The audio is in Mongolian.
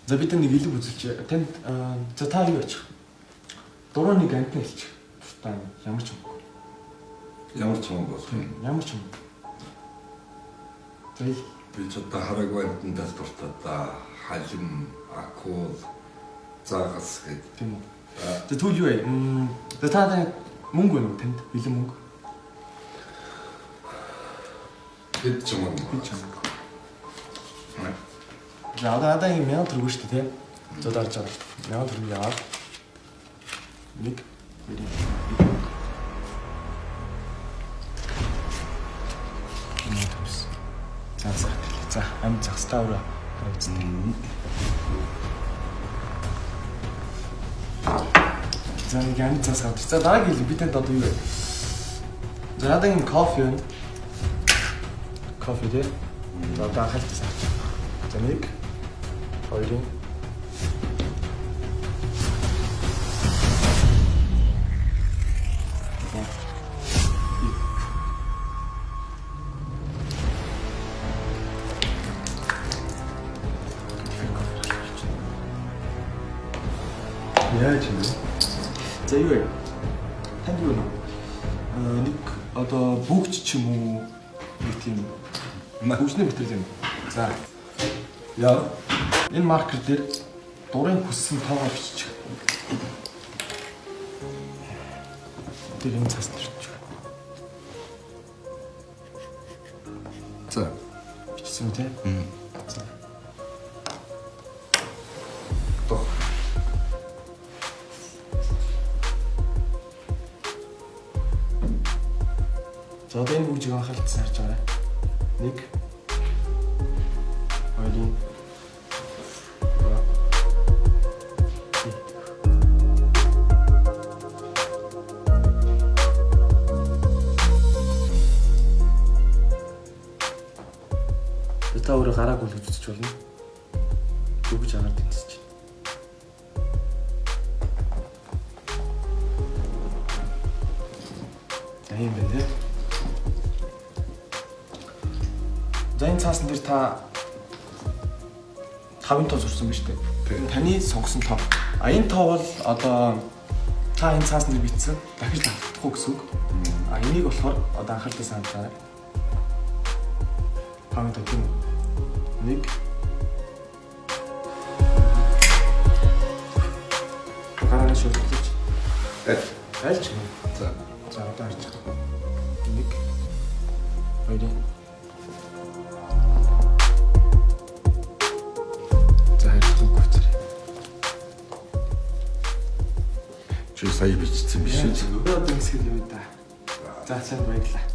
За бид нар нэг илэг үзүүлчих. Танд за та юу яачих? Дуруу нэг амтна хэлчих. Дуртай ямар ч юм. Ямар ч юм болох юм. Ямар ч юм. За хэл. Би ч одоо хараагүй амтандаа л дуртай да. Халим, акул, загас гэдэг. Тийм үү. За тэгвэл юу вэ? За та мөнгө байна уу танд? Бэлэн мөнгө. Хэд ч юм уу. Би ч юм. За одоо надад ийм 1000 төгрөг шүү дээ, тийм. За дарж байгаа. 1000 төгрөг аваад 1 2 3. За за. За амьд загстай өрөө харагдсан. За нэг амьд загас авчих. За дараагийн хэлбэр би танд одоо юу вэ? За надад ийм кофе байна. Кофе тий. За одоо анхааралтай авчих. За 1 2 Яаж юм бэ? За юу вэ? Танд юу нэ? Нэг одоо бүгч ч юм уу нэг тийм хөгжлийн материал юм. За. Яа. Энэ маркер дээр дурын хүссэн тоогоор биччих. Тэр энэ цаас дээр бичих. За. Бичсэн үү те? За. Тох. За одоо энэ бүгжийг анхааралтай харж байгаарай. 1 2 3. Та өөрөө гараагүй л үзэж болно. Бүгж агаар тэнцэж байна. За юм байна те. За энэ цаасан дээр та 5 тоо зурсан ба шүү дээ. Тийм. Энэ таны сонгосон тоо. А энэ тоо бол одоо та энэ цаасан дээр бичсэн дахиж давтахгүй гэсэн үг. А энийг болохоор одоо анхааралтай санаарай. 5 тоо тийм үү? 1 Гарааны шүлгэлж. Аль ч юм. За. За одоо харж байгаа. 1 2 За харилцан гүцэр. Чи сая бичсэн биш үү? Би одоо ингэсгэл юм да. За сайн баярлалаа.